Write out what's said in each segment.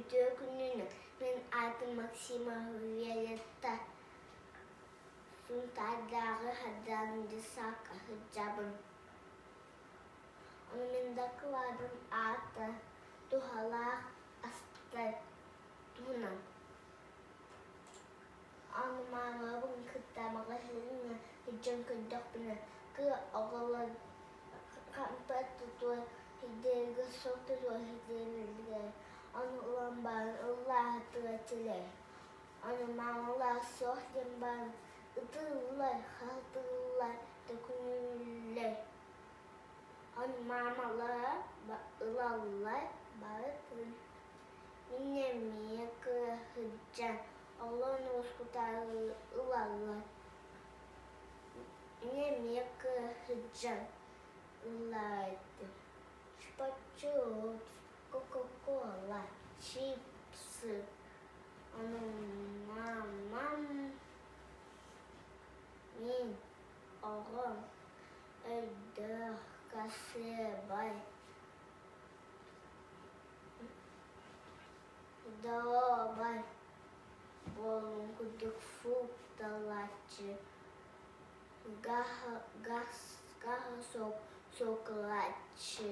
Үтүө күнүнэн! Мин аатым Максима Виолетта. Сунтаардааҕы Хардаан десакка сылдьабын. Ону мин дакылаадым аата «Туһалаах астар туһунан». Аны маамабын кытта маҕаһыыҥҥа сылдьан көрдөхпүнэ, кыра оҕолор хампа тутуо сирдэригэр суох тутуо сирдэригэр ону ылан баран ыллааһытыгар кэлэр. Аны маамалаах суох диэн баран ытыыллар, хаһытыыллар, төкүнүллэр. Аны маамалара ылаллар барытын. Мин эмиэ кыра сылдьан оҕолорун уоскутаары ылаллар. Мин эмиэ кыра сылдьан ыллаабытым. Чупа-чупс, Кока-кола, чипсы, ону мамам мин оҕом өйдөөх, касыабай, доруобай буолуон курдук фрукталааччы, гаһа сокулааччы.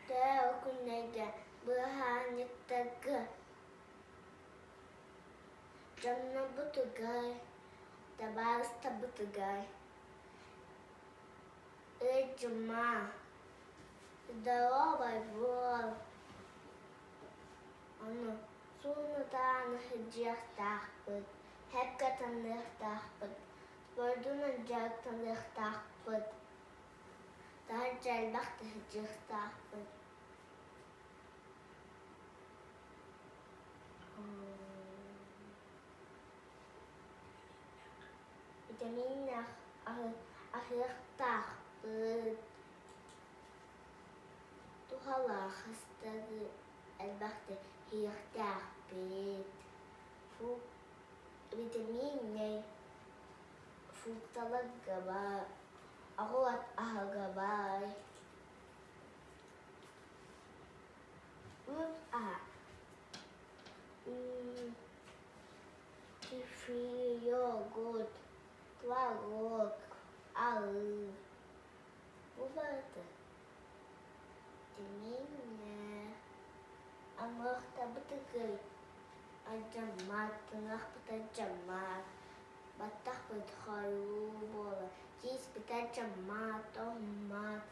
Төһө күннэргэ бырааһынньыктарга дьоннорбутугар, табаарыстарбытыгар ыалдьыма, здоровай буол, ону суунутаан сылдьыахтаахпыт, һэккэ таныахтаахпыт, спордунан дьарыктаныахтаахпыт, таһырдьа элбэхтэ сылдьыахтаахпыт. Витаминнээх аһыахтаахпыт, туһалаах астары элбэхтик иһиэхтээхпит. Витаминнэй фрукталарга баар, оҕуруот аһыга баар. Үүт аһа кефир, йогурт, творог, арыы. Бу барыта Тимиҥҥэ Амыахтабытыгар алдьаммат, тыҥахпыт алдьаммат, баттахпыт хойуу буолар, тииспит алдьаммат, тоҥмот.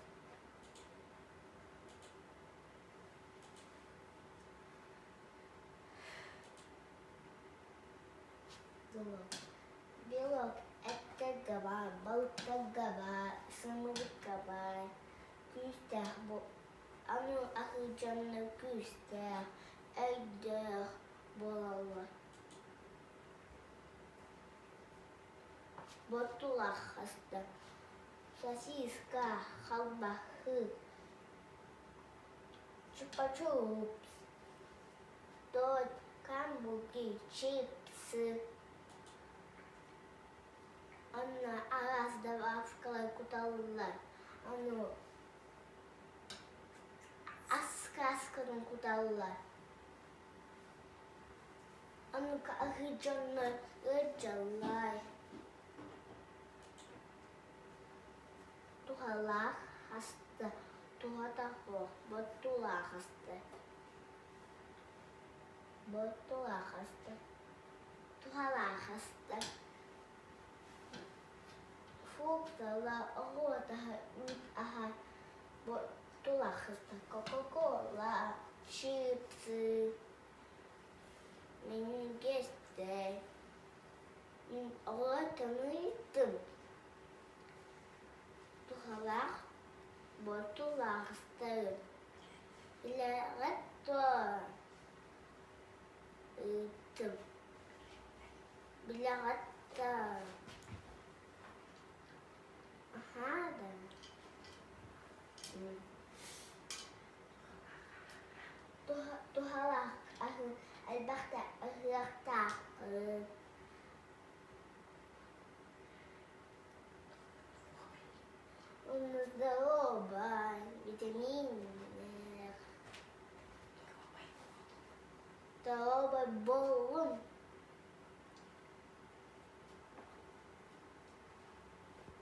Белок эттэргэ баар, балыктарга баар, сымыытка баар, күүстээх аны аһыы дьоннор күүстээх, өйдөөх буолаллар. Ботулах хаста, сосиска, халбаһы, чупа-чупс, торт, камбуки, чипсы. Онно араас добавкалар куталлар. Ону ас кырааскатын куталлар. Оннук аһыы дьоннор ыалдьаллар. Туһалаах хаста, туһата суох, боттулаах хаста. Боттулаах хаста, туһалаах хаста. Фрукталар, оҕуруот аһа, үүт аһа, боттулаах хаста, кока-кола, чипсы, минньигэстэр. Мин оҕуруот ыйыттым. Туһалаах буортулаахтары Билэҕит дуо ыйыттым. Билэҕит дуо? Аһаа да. Туһалаах аһы элбэхтэ аһыахтааххын. Доруобай, витаминнээх. Доруобай буолун.